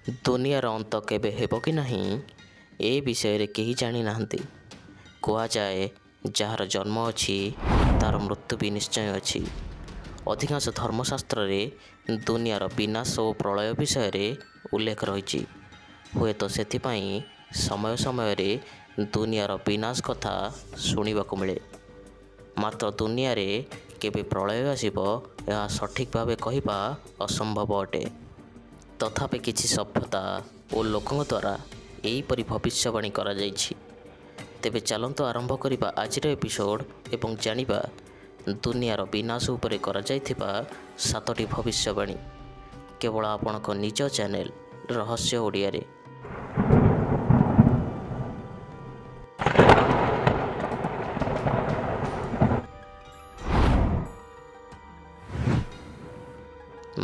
ଦୁନିଆର ଅନ୍ତ କେବେ ହେବ କି ନାହିଁ, ଏ ବିଷୟରେ କେହି ଜାଣିନାହାନ୍ତି। କୁହାଯାଏ, ଯାହାର ଜନ୍ମ ଅଛି ତା'ର ମୃତ୍ୟୁ ବି ନିଶ୍ଚୟ ଅଛି। ଅଧିକାଂଶ ଧର୍ମଶାସ୍ତ୍ରରେ ଦୁନିଆର ବିନାଶ ଓ ପ୍ରଳୟ ବିଷୟରେ ଉଲ୍ଲେଖ ରହିଛି। ହୁଏତ ସେଥିପାଇଁ ସମୟ ସମୟରେ ଦୁନିଆର ବିନାଶ କଥା ଶୁଣିବାକୁ ମିଳେ। ମାତ୍ର ଦୁନିଆରେ କେବେ ପ୍ରଳୟ ଆସିବ, ଏହା ସଠିକ୍ ଭାବେ କହିବା ଅସମ୍ଭବ ଅଟେ। ତଥାପି କିଛି ସଭ୍ୟତା ଓ ଲୋକଙ୍କ ଦ୍ୱାରା ଏହିପରି ଭବିଷ୍ୟବାଣୀ କରାଯାଇଛି। ତେବେ ଚାଲନ୍ତୁ ଆରମ୍ଭ କରିବା ଆଜିର ଏପିସୋଡ଼ ଏବଂ ଜାଣିବା ଦୁନିଆର ବିନାଶ ଉପରେ କରାଯାଇଥିବା ସାତଟି ଭବିଷ୍ୟବାଣୀ, କେବଳ ଆପଣଙ୍କ ନିଜ ଚ୍ୟାନେଲ ରହସ୍ୟ ଓଡ଼ିଆରେ।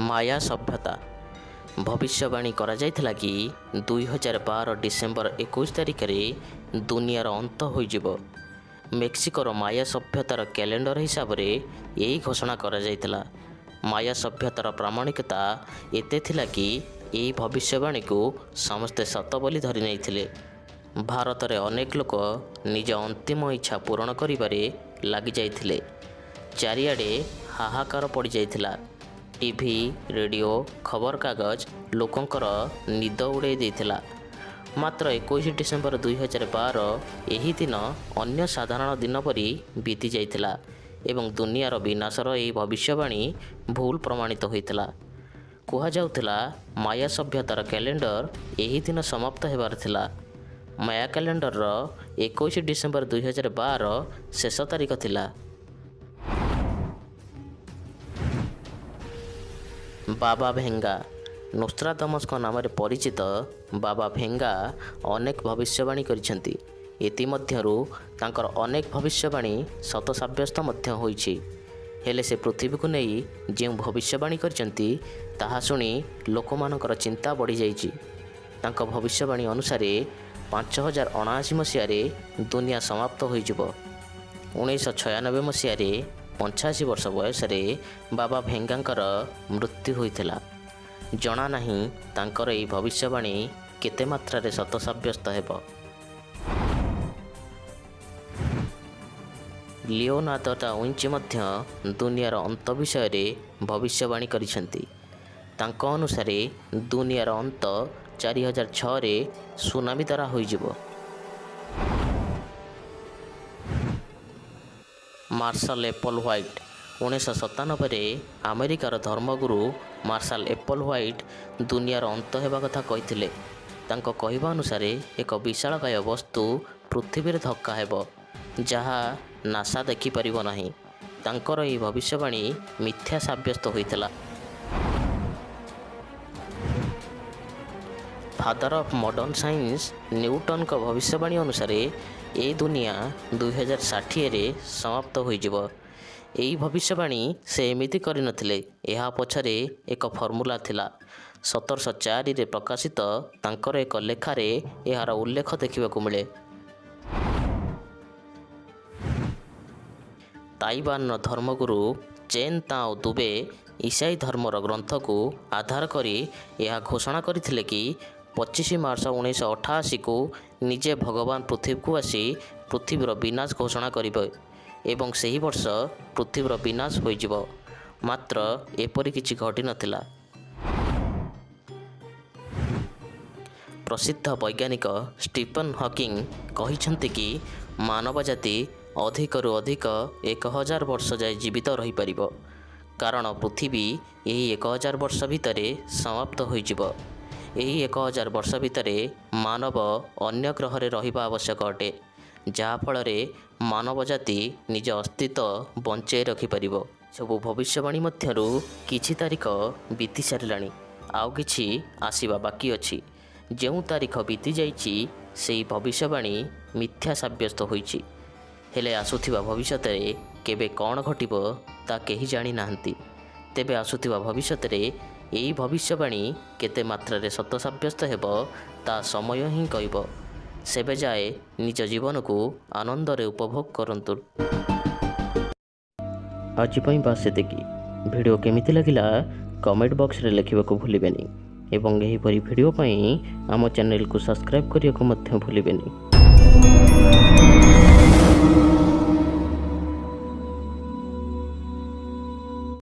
ମାୟା ସଭ୍ୟତା। ଭବିଷ୍ୟବାଣୀ କରାଯାଇଥିଲା କି 2012 ଡିସେମ୍ବର 21 ତାରିଖରେ ଦୁନିଆର ଅନ୍ତ ହୋଇଯିବ। ମେକ୍ସିକୋର ମାୟା ସଭ୍ୟତାର କ୍ୟାଲେଣ୍ଡର ହିସାବରେ ଏହି ଘୋଷଣା କରାଯାଇଥିଲା। ମାୟା ସଭ୍ୟତାର ପ୍ରାମାଣିକତା ଏତେ ଥିଲା କି ଏହି ଭବିଷ୍ୟବାଣୀକୁ ସମସ୍ତେ ସତ ବୋଲି ଧରି ନେଇଥିଲେ। ଭାରତରେ ଅନେକ ଲୋକ ନିଜ ଅନ୍ତିମ ଇଚ୍ଛା ପୂରଣ କରିବାରେ ଲାଗିଯାଇଥିଲେ। ଚାରିଆଡ଼େ ହାହାକାର ପଡ଼ିଯାଇଥିଲା। ଟିଭି, ରେଡ଼ିଓ, ଖବରକାଗଜ ଲୋକଙ୍କର ନିଦ ଉଡ଼ାଇ ଦେଇଥିଲା। ମାତ୍ର 21 ଡିସେମ୍ବର 2012, ଏହି ଦିନ ଅନ୍ୟ ସାଧାରଣ ଦିନ ପରି ବିତି ଯାଇଥିଲା ଏବଂ ଦୁନିଆର ବିନାଶର ଏହି ଭବିଷ୍ୟବାଣୀ ଭୁଲ ପ୍ରମାଣିତ ହୋଇଥିଲା। କୁହାଯାଉଥିଲା, ମାୟା ସଭ୍ୟତାର କ୍ୟାଲେଣ୍ଡର ଏହି ଦିନ ସମାପ୍ତ ହେବାର ଥିଲା। ମାୟା କ୍ୟାଲେଣ୍ଡରର 21 ଡିସେମ୍ବର 2012 ଶେଷ ତାରିଖ ଥିଲା। ବାବା ଭେଙ୍ଗା। ନୋସ୍ତ୍ରାଦମସଙ୍କ ନାମରେ ପରିଚିତ ବାବା ଭେଙ୍ଗା ଅନେକ ଭବିଷ୍ୟବାଣୀ କରିଛନ୍ତି। ଏଥିମଧ୍ୟରୁ ତାଙ୍କର ଅନେକ ଭବିଷ୍ୟବାଣୀ ସତ ସାବ୍ୟସ୍ତ ମଧ୍ୟ ହୋଇଛି। ହେଲେ ସେ ପୃଥିବୀକୁ ନେଇ ଯେଉଁ ଭବିଷ୍ୟବାଣୀ କରିଛନ୍ତି, ତାହା ଶୁଣି ଲୋକମାନଙ୍କର ଚିନ୍ତା ବଢ଼ିଯାଇଛି। ତାଙ୍କ ଭବିଷ୍ୟବାଣୀ ଅନୁସାରେ 5079 ମସିହାରେ ଦୁନିଆ ସମାପ୍ତ ହୋଇଯିବ। 1996 ମସିହାରେ 85 ବର୍ଷ ବୟସରେ ବାବା ଭେଙ୍ଗାଙ୍କର ମୃତ୍ୟୁ ହୋଇଥିଲା। ଜଣା ନାହିଁ ତାଙ୍କର ଏହି ଭବିଷ୍ୟବାଣୀ କେତେ ମାତ୍ରାରେ ସତ ସାବ୍ୟସ୍ତ ହେବ। ଲିଓନାର୍ଦୋ ଦା ୱିଞ୍ଚି ମଧ୍ୟ ଦୁନିଆର ଅନ୍ତ ବିଷୟରେ ଭବିଷ୍ୟବାଣୀ କରିଛନ୍ତି। ତାଙ୍କ ଅନୁସାରେ ଦୁନିଆର ଅନ୍ତ 4006ରେ ସୁନାମି ଦ୍ୱାରା ହୋଇଯିବ। Martial Apple white. 1997ରେ ଆମେରିକାର ଧର୍ମଗୁରୁ ମାର୍ଶାଲ ଏପଲ୍ ହ୍ୱାଇଟ୍ ଦୁନିଆର ଅନ୍ତ ହେବା କଥା କହିଥିଲେ। ତାଙ୍କ କହିବା ଅନୁସାରେ ଏକ ବିଶାଳକାୟ ବସ୍ତୁ ପୃଥିବୀରେ ଧକ୍କା ହେବ, ଯାହା ନାସା ଦେଖିପାରିବ ନାହିଁ। ତାଙ୍କର ଏହି ଭବିଷ୍ୟବାଣୀ ମିଥ୍ୟା ସାବ୍ୟସ୍ତ ହୋଇଥିଲା। ଫାଦର ଅଫ୍ ମଡର୍ଣ୍ଣ ସାଇନ୍ସ ନ୍ୟୁଟନଙ୍କ ଭବିଷ୍ୟବାଣୀ ଅନୁସାରେ ଏ ଦୁନିଆ 2060ରେ ସମାପ୍ତ ହୋଇଯିବ। ଏହି ଭବିଷ୍ୟବାଣୀ ସେ ଏମିତି କରିନଥିଲେ, ଏହା ପଛରେ ଏକ ଫର୍ମୁଲା ଥିଲା। 1704ରେ ପ୍ରକାଶିତ ତାଙ୍କର ଏକ ଲେଖାରେ ଏହାର ଉଲ୍ଲେଖ ଦେଖିବାକୁ ମିଳେ। ତାଇୱାନର ଧର୍ମଗୁରୁ ଚେନ୍ ତାଓ ଦୁବେ ଈସାଈ ଧର୍ମର ଗ୍ରନ୍ଥକୁ ଆଧାର କରି ଏହା ଘୋଷଣା କରିଥିଲେ କି 25 ମାର୍ଚ୍ଚ 1988କୁ ନିଜେ ଭଗବାନ ପୃଥିବୀକୁ ଆସି ପୃଥିବୀର ବିନାଶ ଘୋଷଣା କରିବେ ଏବଂ ସେହି ବର୍ଷ ପୃଥିବୀର ବିନାଶ ହୋଇଯିବ। ମାତ୍ର ଏପରି କିଛି ଘଟିନଥିଲା। ପ୍ରସିଦ୍ଧ ବୈଜ୍ଞାନିକ ଷ୍ଟିଫେନ୍ ହକିଂ କହିଛନ୍ତି କି ମାନବ ଜାତି ଅଧିକରୁ ଅଧିକ 1000 ବର୍ଷ ଯାଏ ଜୀବିତ ରହିପାରିବ, କାରଣ ପୃଥିବୀ ଏହି 1000 ବର୍ଷ ଭିତରେ ସମାପ୍ତ ହୋଇଯିବ। ଏହି 1000 ବର୍ଷ ଭିତରେ ମାନବ ଅନ୍ୟ ଗ୍ରହରେ ରହିବା ଆବଶ୍ୟକ ଅଟେ, ଯାହାଫଳରେ ମାନବ ଜାତି ନିଜ ଅସ୍ତିତ୍ୱ ବଞ୍ଚାଇ ରଖିପାରିବ। ସବୁ ଭବିଷ୍ୟବାଣୀ ମଧ୍ୟରୁ କିଛି ତାରିଖ ବିତି ସାରିଲାଣି, ଆଉ କିଛି ଆସିବା ବାକି ଅଛି। ଯେଉଁ ତାରିଖ ବିତିଯାଇଛି, ସେହି ଭବିଷ୍ୟବାଣୀ ମିଥ୍ୟା ସାବ୍ୟସ୍ତ ହୋଇଛି। ହେଲେ ଆସୁଥିବା ଭବିଷ୍ୟତରେ କେବେ କ'ଣ ଘଟିବ, ତା କେହି ଜାଣିନାହାନ୍ତି। ତେବେ ଆସୁଥିବା ଭବିଷ୍ୟତରେ ଏହି ଭବିଷ୍ୟବାଣୀ କେତେ ମାତ୍ରାରେ ସତ ସାବ୍ୟସ୍ତ ହେବ, ତା ସମୟ ହିଁ କହିବ। ସେବେ ଯାଏ ନିଜ ଜୀବନକୁ ଆନନ୍ଦରେ ଉପଭୋଗ କରନ୍ତୁ। ଆଜି ପାଇଁ ବାସ୍ ସେତିକି। ଭିଡ଼ିଓ କେମିତି ଲାଗିଲା, କମେଣ୍ଟ ବକ୍ସରେ ଲେଖିବାକୁ ଭୁଲିବେନି। ଏବଂ ଏହିପରି ଭିଡ଼ିଓ ପାଇଁ ଆମ ଚ୍ୟାନେଲକୁ ସବସ୍କ୍ରାଇବ୍ କରିବାକୁ ମଧ୍ୟ ଭୁଲିବେନି।